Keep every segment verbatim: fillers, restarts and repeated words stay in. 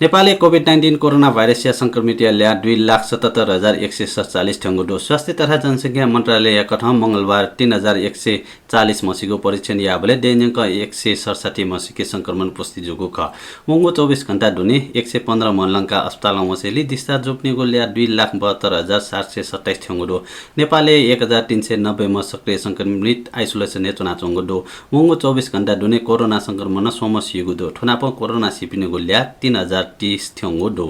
नेपालय् COVID nineteen corona भाइरसया संक्रमितया ल्याः दुई लाख सतहत्तर हजार एक सय सतचालिस थ्यंगु दु। स्वास्थ्य तथा जनसंख्या मन्त्रालयया कथं मंगलबार तीन हजार एक सय चालिस म्हसीगु परीक्षण याःबलय् देय्‌न्यंक एक सय सतसट्ठी म्हसीके संक्रमण पुष्टि जूगु खः। वंगु चौबिस घण्टा दुने एक सय पन्ध्र म्हलंकाः अस्पतालं वसेंलि discharge जूपिनिगु ल्याः दुई लाख बहत्तर हजार सात सय सत्ताइस थ्यंगु दु। नेपालय् एक हजार तीन सय नब्बे म्ह सक्रिय संक्रमित isolation-य् च्वनाच्वंगु दु। वंगु चौबिस घण्टा दुने कोरोना संक्रमणं स्वम्ह सीगु दु। थुनापं कोरोना सीपिनिगु ल्याः तीन हजार तीस थ्यंगु दु।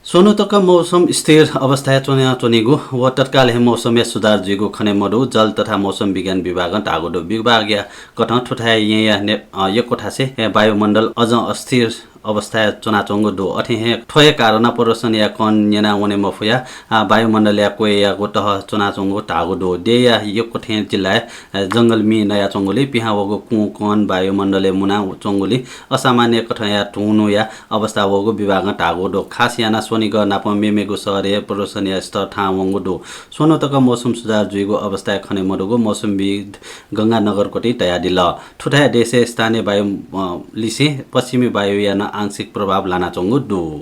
स्वन्हु तक मौसम स्थिर अवस्थाय् च्वनाच्वनीगु व तत्काल हे मौसमय् सुधार जुइगु खने मदु जल तथा मौसम विज्ञान विभागं धाःगु दु। विभागया कथं थुथाय् येँया ने-, अ, यक्व थासय् वायुमण्डल अझं अस्थिर अवस्थाय् च्वनाच्वंगु दु। अथे हे थ्व हे कारणं प्रदूषणया कण न्यना वने मफुया, आ, वायुमण्डलया क्वय्‌यागु तह च्वनाच्वंगु धाःगु दु। देय्‌या यक्व थें जिल्लाय्, अ, जंगल मि नयाच्वंगुलिं पिहां वःगु कुँ कण वायुमण्डलय् मुनाच्वंगुलिं असामान्य कथंया धुंधुंया अवस्था वःगु विभागं धाःगु दु। खास यानाः स्वनिगः नाप मेमेगु शहरय् प्रदूषणया स्तर थाहां वंगु दु। स्वन्हु तक मौसम सुधार जुइगु अवस्थाय् खने मदुगु मौसमविद् गंगा नगरकोटं तयादिल। थुथाय् देशय् स्थानीय वायु, अ, लिसें पश्चिमी वायुया नं आंशिक प्रभाव लानाच्वंगु दु।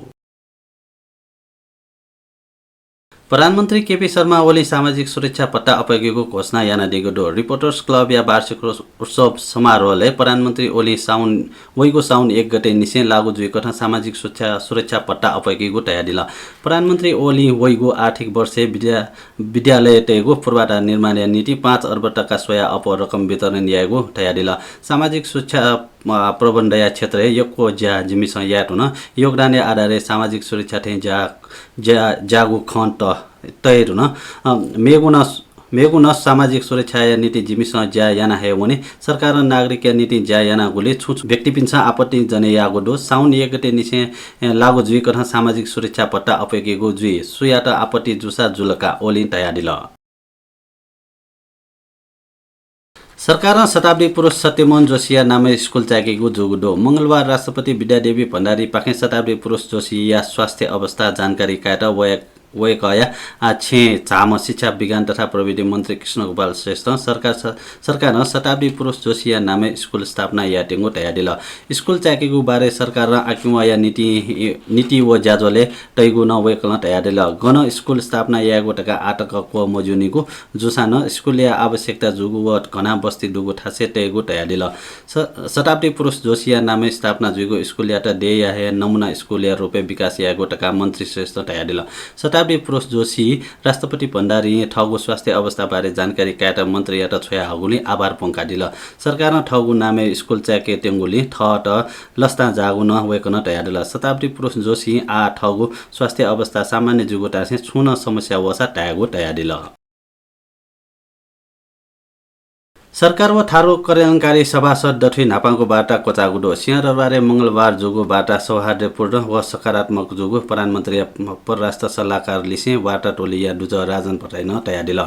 प्रधानमन्त्री केपी शर्मा ओलीं सामाजिक सुरक्षा भत्ता अप्वय्‌केगु घोषणा यानादीगु दु। Reporters Club-या वार्षिक उस-, उत्सव समारोहलय् प्रधानमन्त्री ओलीं साउन, वइगु साउन एक गते निसें लागू जुइकथं सामाजिक सुरक्षा, सुरक्षा भत्ता अप्वय्‌केगु तयादिल। प्रधानमन्त्री ओलीं वइगु आर्थिक वर्षय् विद्या-, विद्यालयतय्‌गु पूर्वाधार निर्माणया निंतिं पाँच अर्ब तका स्वयाः अप्वः रकम वितरण यायेगु तयादिल। सामाजिक सुरक्षा, अ, प्रबन्धया क्षेत्रय् यक्व ज्या जिमिसं यायेधुन। योगदानया आधारय् सामाजिक सुरक्षा थें ज्या, ज्या, ज्याःगु खँ त तयेधुन। अ, मेगु नं, मेगु नं सामाजिक सुरक्षाया निंतिं जिमिसं ज्या याना हे वने। सरकारं नागरिकया निंतिं ज्या यानागुलिं छुं छुं व्यक्तिपिन्सं आपत्ति जने याःगु दु। साउन एक गते निसें, ए, लागू जुइकथं सामाजिक सुरक्षा भत्ता अप्वय्‌केगु जुइ। सुयात आपत्ति जूसा जुल का, ओलीं तयादिल। सरकारं शताब्दी पुरुष सत्यमोहन जोशीया नामय् स्कुल चाय्‌केगु जूगु दु। मंगलबार राष्ट्रपति विद्यादेवी भण्डारीपाखें शताब्दी पुरुष जोशीया स्वास्थ्य अवस्था जानकारी कायेत वय-, वय्‌कःया, आ, छेँय् झाःम्ह शिक्षा, विज्ञान तथा प्रविधि मन्त्री कृष्णगोपाल श्रेष्ठं सरकार स-, सरकारं शताब्दी पुरुष जोशीया नामय् स्कुल स्थापना यायेत्यंगु तयादिल। स्कुल चाय्‌केगु बारे सरकारं आकिंवःया नीति, नीति व ज्याझ्वलय् तइगु नं वय्‌कलं तयादिल। गन स्कुल स्थापना यायेगु धकाः आःतक क्वः मज्यूनिगु जूसां नं स्कुलया आवश्यकता जूगु व घना बस्ती दुगु थासय् तयेगु तयादिल। स-, शताब्दी पुरुष जोशीया नामय् स्थापना जुइगु स्कुलयात देय्‌या हे नमुना स्कुलया रूपय् विकास यायेगु धकाः मन्त्री श्रेष्ठं तयादिल। शताब्दी पुरुष जोशीं राष्ट्रपति भण्डारीं थःगु स्वास्थ्य अवस्थाबारे जानकारी कायेत मन्त्रीयात छ्वयाहःगुलिं आभार प्वंकादिल। सरकारं थःगु नामय् स्कुल चाय्‌केत्यंगुलिं थःत लसतां जाःगु नं वय्‌कलं तयादिल। शताब्दी पुरुष जोशीं आः थःगु स्वास्थ्य अवस्था सामान्य जूगु धासें छुं नं समस्या वःसा धायेगु तयादिल। सरकार व थारु कल्याणकारी सभासद दथुइ न्हापांगु वार्ता क्वचाःगु दु। सिंहदरबारय् मंगलबार जूगु वार्ता सौहार्दपूर्ण व सकारात्मक जूगु प्रधानमन्त्रीया परराष्ट्र सल्लाहकार लिसें वार्ता टोलीया दुजः राजन भट्टराईं तयादिल।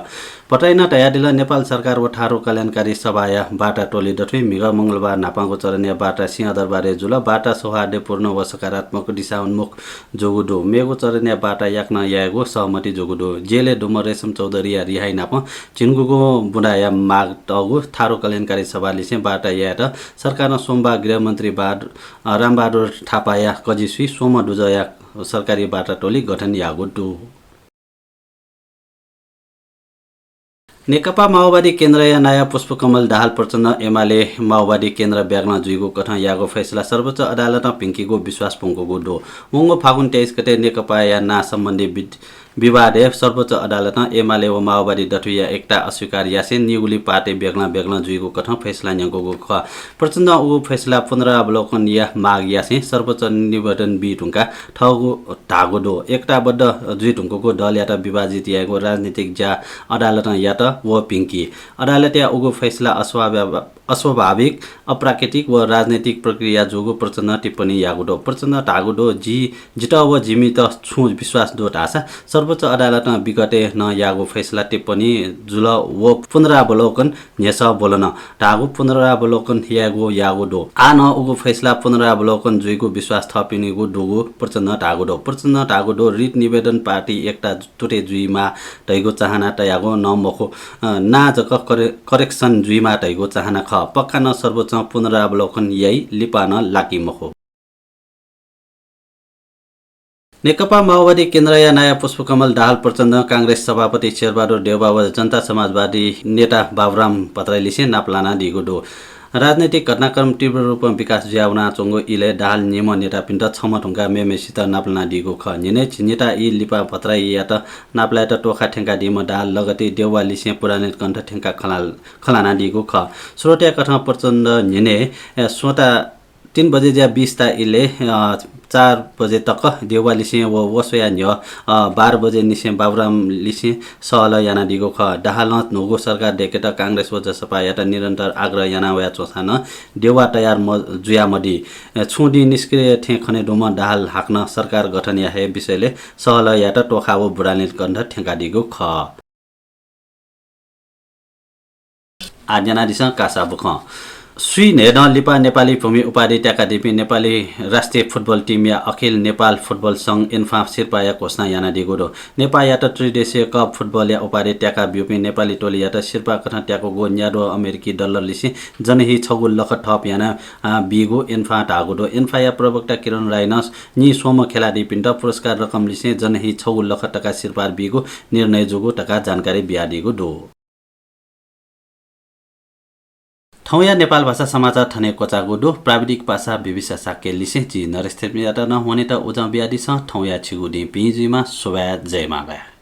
भट्टराईं तयादिल, नेपाल सरकार व थारु कल्याणकारी सभाया वार्ता टोली दथुइ म्हिगः मंगलबार न्हापांगु चरणया वार्ता सिंहदरबारय् जुल। वार्ता सौहार्दपूर्ण व सकारात्मक दिशाउन्मुख जूगु दु। मेगु चरणया वार्ता याकनं यायेगु सहमति जूगु दु। जेलय् दुम्ह रेशम चौधरीया रिहाई नाप झिंगुगु बुँदाया माग तःगु थारु कल्याणकारी सभा लिसें वार्ता यायेत सरकारं सोमबार गृहमन्त्री बहादुर, अ, रामबहादुर थापाया कजिसुइ स्वम्ह दुजःया सरकारी वार्ता टोली गठन याःगु दु। नेकपा माओवादी केन्द्रया नायः पुष्पकमल दाहाल प्रचण्डं एमाले माओवादी केन्द्र ब्यागलं जुइगु कथं याःगु फैसला सर्वोच्च अदालतं भिंकीगु विश्वास प्वंकूगु दु। वंगु फागुन तेइस गते नेकपाया नां सम्बन्धी वि-, विवादय् सर्वोच्च अदालतं एमाले व माओवादी दथुइया एकता अस्वीकार यासें निगुलिं पार्टी ब्यागलं ब्यागलं जुइगु कथं फैसला न्यंकूगु खः। प्रचण्डं उगु फैसला पुनरावलोकनया माग यासें सर्वोच्च निवेदन बी धुंकाः थःगु धाःगु दु। एकताबद्ध जुइ धुंकूगु दलयात विभाजित यायेगु राजनीतिक ज्या अदालतं यात व भिंकी। अदालतया उगु फैसला अस्वाभा-, अस्वाभाविक, अप्राकृतिक व राजनैतिक प्रक्रिया जूगु प्रचण्डं टिप्पणी याःगु दु। प्रचण्डं धाःगु दु, जि, जितः व जिमित छुं विश्वास दु धाःसा सर्वोच्च अदालतं विगतय् नं याःगु फैसला टिप्पणी जुल व पुनरावलोकन न्ह्यसः ब्वलन धाःगु पुनरावलोकन यायेगु याःगु दु। आः नं उगु फैसला पुनरावलोकन जुइगु विश्वास थपिनिगु दुगु प्रचण्डं धाःगु दु। प्रचण्डं धाःगु दु, रिट निवेदन पार्टी एकता तुते जुइमा धइगु चाहना तयागु नं मखु, अ, नां जक करे-, correction जुइमा धइगु चाहना खः। पक्का नं सर्वोच्चं पुनरावलोकन याइ, लिपा नं लाकी मखु। नेकपा माओवादी केन्द्रया नायः पुष्पकमल दाहाल प्रचण्डं कांग्रेस सभापति शेरबहादुर देउवा व जनता समाजवादी नेता बाबुराम भट्टराईलिसें नापलानादीगु दु। राजनैतिक घटनाक्रम तीव्र रूपं विकास जुयावनाच्वंगु इलय् दाहाल निम्ह नेतापिन्त छम्ह धुंकाः मेम्हेसित नापलानादीगु खः। न्हिनय् झिंनिता ई लिपा भट्टराईयात नापलायेत तोखा थ्यंकादीम्ह दाहाल लगत्तै देउवालिसें पुरानीत कण्ठ थ्यंकाः खँ ल्हा-, खँ ल्हानादीगु खः। स्रोतया कथं प्रचण्ड न्हिनय्, ए, स्वता तीन बजेज्या बीस ता इलय्, अ, चार बजे तक देउवालिसें व वसोया न्ह्यः, अ, बाह्र बजेनिसें बाबुरामलिसें सहलह यानादीगु खः। दाहालं न्हूगु सरकार दय्केत कांग्रेस व जसपायात निरन्तर आग्रह याना वयाच्वंसां नं देउवा तयार म-, जुयामदी। अ, छुं दिं निष्क्रिय थें खनेदुम्ह दाहाल हाकनं सरकार गठन याये विषयलय् सहलह यायेत तोखा व पुरानीत कण्ठ थ्यंकादीगु खः। आः न्यनादिसँ कासा बुखँ। स्वीन्हय्दँ लिपा नेपाली भूमि उपाधि त्याकादीपिं नेपाली राष्ट्रिय फुटबल टिमया अखिल नेपाल फुटबल संघ, एन्फां, सिरपाःया घोषणा यानादीगु दु। नेपाःयात त्रिदेशीय कप फुटबलया उपाधि त्याका ब्यूपिं नेपाली टोलीयात सिरपाः कथं त्याकूगु न्याद्वः अमेरिकी डलरलिसें जनही छगू लख थप याना, आ, बीगु एन्फां धाःगु दु। एन्फाया प्रवक्ता किरण राईनं नीस्वम्ह खेलाडीपिन्त पुरस्कार रकमलिसें जनही छगू लख तका सिरपाः बीगु निर्णय जूगु धकाः जानकारी बियादीगु दु। थौंया नेपाल भाषा समाचार थन हे क्वचाःगु दु। प्राविधिक पासा विभिषा शाक्यलिसें जि नरेश थेम्यात नं ह्वनेत उजं बियादिसँ। थौंया छिगु दिं भिं जुइमा। सुभाय्, जय मांभाय्।